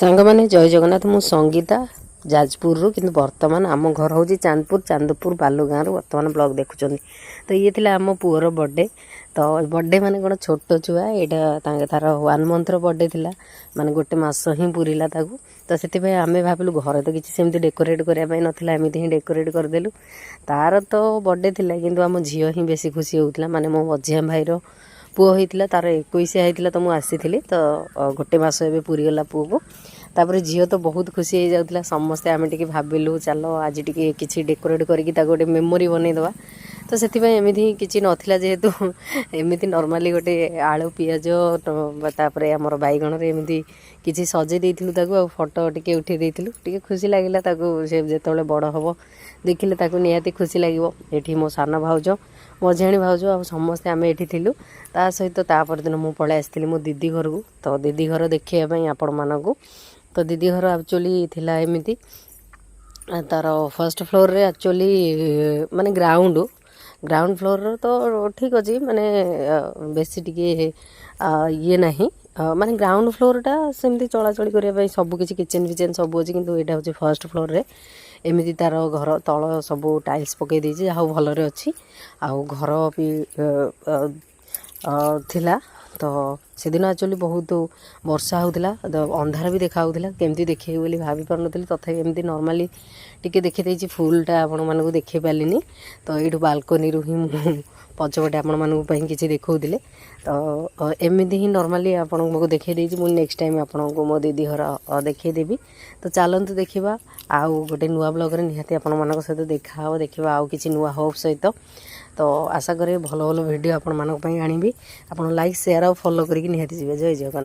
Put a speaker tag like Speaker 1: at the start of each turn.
Speaker 1: ସାଙ୍ଗମାନେ, ଜୟ ଜଗନ୍ନାଥ। ମୁଁ ସଙ୍ଗୀତା ଯାଜପୁରରୁ, କିନ୍ତୁ ବର୍ତ୍ତମାନ ଆମ ଘର ହେଉଛି ଚାନ୍ଦପୁର। ଚାନ୍ଦପୁର ବାଲୁଗାଁରୁ ବର୍ତ୍ତମାନ ବ୍ଲଗ୍ ଦେଖୁଛନ୍ତି। ତ ଇଏ ଥିଲା ଆମ ପୁଅର ବର୍ଥଡେ। ତ ବର୍ଥଡେ ମାନେ କ'ଣ, ଛୋଟ ଛୁଆ ଏଇଟା, ତାଙ୍କ ତାର 1 ମନ୍ଥର ବର୍ଥଡେ ଥିଲା, ମାନେ ଗୋଟେ ମାସ ହିଁ ପୁରିଲା ତାକୁ। ତ ସେଥିପାଇଁ ଆମେ ଭାବିଲୁ, ଘରେ ତ କିଛି ସେମିତି ଡେକୋରେଟ୍ କରିବା ପାଇଁ ନଥିଲା, ଏମିତି ହିଁ ଡେକୋରେଟ୍ କରିଦେଲୁ। ତାର ତ ବର୍ଥଡେ ଥିଲା, କିନ୍ତୁ ଆମ ଝିଅ ହିଁ ବେଶୀ ଖୁସି ହେଉଥିଲା। ମାନେ ମୋ ମଝିଆ ଭାଇର ପୁଅ ହେଇଥିଲା, ତାର 21 ହେଇଥିଲା, ତ ମୁଁ ଆସିଥିଲି। ତ ଗୋଟେ ମାସ ଏବେ ପୁରିଗଲା ପୁଅକୁ। ତାପରେ ଝିଅ ତ ବହୁତ ଖୁସି ହେଇଯାଉଥିଲା। ସମସ୍ତେ ଆମେ ଟିକେ ଭାବିଲୁ, ଚାଲ ଆଜି ଟିକେ କିଛି ଡେକୋରେଟ୍ କରିକି ତାକୁ ଗୋଟେ ମେମୋରି ବନେଇଦେବା। ତ ସେଥିପାଇଁ ଏମିତି ହିଁ, କିଛି ନଥିଲା ଯେହେତୁ, ଏମିତି ନର୍ମାଲି ଗୋଟେ ଆଳୁ, ପିଆଜ, ତାପରେ ଆମର ବାଇଗଣରେ ଏମିତି କିଛି ସଜେଇ ଦେଇଥିଲୁ ତାକୁ, ଆଉ ଫଟୋ ଟିକେ ଉଠେଇ ଦେଇଥିଲୁ। ଟିକେ ଖୁସି ଲାଗିଲା ତାକୁ। ସେ ଯେତେବେଳେ ବଡ଼ ହେବ, ଦେଖିଲେ ତାକୁ ନିହାତି ଖୁସି ଲାଗିବ। ଏଠି ମୋ ସାନ ଭାଉଜ, ମଝିଆଣୀ ଭାଉଜ ଆଉ ସମସ୍ତେ ଆମେ ଏଠି ଥିଲୁ। ତା ସହିତ ତା ପରଦିନ ମୁଁ ପଳେଇ ଆସିଥିଲି ମୋ ଦିଦି ଘରକୁ, ତ ଦିଦି ଘର ଦେଖିବା ପାଇଁ ଆପଣମାନଙ୍କୁ। ତ ଦିଦି ଘର ଆକ୍ଚୁଆଲି ଥିଲା ଏମିତି। ତାର ଫାର୍ଷ୍ଟ ଫ୍ଲୋରରେ ଆକ୍ଚୁଆଲି ମାନେ ଗ୍ରାଉଣ୍ଡ ଫ୍ଲୋରର ତ ଠିକ୍ ଅଛି, ମାନେ ବେଶୀ ଟିକେ ଇଏ ନାହିଁ। ମାନେ ଗ୍ରାଉଣ୍ଡ ଫ୍ଲୋରଟା ସେମିତି ଚଳାଚଳି କରିବା ପାଇଁ ସବୁ କିଛି, କିଚେନ୍ ଫିଚେନ୍ ସବୁ ଅଛି। କିନ୍ତୁ ଏଇଟା ହେଉଛି ଫାର୍ଷ୍ଟ ଫ୍ଲୋରରେ। ଏମିତି ତାର ଘର ତଳ ସବୁ ଟାଇଲ୍ସ ପକାଇ ଦେଇଛି, ଯାହା ହଉ ଭଲରେ ଅଛି। ଆଉ ଘର ବି ଥିଲା। ତ ସେଦିନ ଆକ୍ଚୁଆଲି ବହୁତ ବର୍ଷା ହେଉଥିଲା, ତ ଅନ୍ଧାର ବି ଦେଖା ହେଉଥିଲା। କେମିତି ଦେଖେଇବି ବୋଲି ଭାବି ପାରୁନଥିଲି। ତଥାପି ଏମିତି ନର୍ମାଲି ଟିକେ ଦେଖିଦେଇଛି, ଫୁଲ୍ଟା ଆପଣମାନଙ୍କୁ ଦେଖେଇ ପାରିଲିନି। ତ ଏଇଠୁ ବାଲକୋନିରୁ ହିଁ ମୁଁ ପଛପଟେ ଆପଣମାନଙ୍କ ପାଇଁ କିଛି ଦେଖାଉଥିଲେ। ତ ଏମିତି ହିଁ ନର୍ମାଲି ଆପଣଙ୍କୁ ଦେଖେଇ ଦେଇଛି। ମୁଁ ନେକ୍ସଟ ଟାଇମ୍ ଆପଣଙ୍କୁ ମୋ ଦିଦି ଘର ଦେଖେଇଦେବି। ତ ଚାଲନ୍ତୁ ଦେଖିବା, ଆଉ ଗୋଟେ ନୂଆ ବ୍ଲଗ୍ରେ ନିହାତି ଆପଣମାନଙ୍କ ସହିତ ଦେଖା ହେବ। ଦେଖିବା ଆଉ କିଛି ନୂଆ ହୋପ୍ ସହିତ। ତ ଆଶା କରେ ଭଲ ଭଲ ଭିଡ଼ିଓ ଆପଣମାନଙ୍କ ପାଇଁ ଆଣିବି। ଆପଣ ଲାଇକ୍, ସେୟାର ଆଉ ଫଲୋ କରିକି ନିହାତି ଯିବେ। ଜୟ ଜଗନ୍ନାଥ।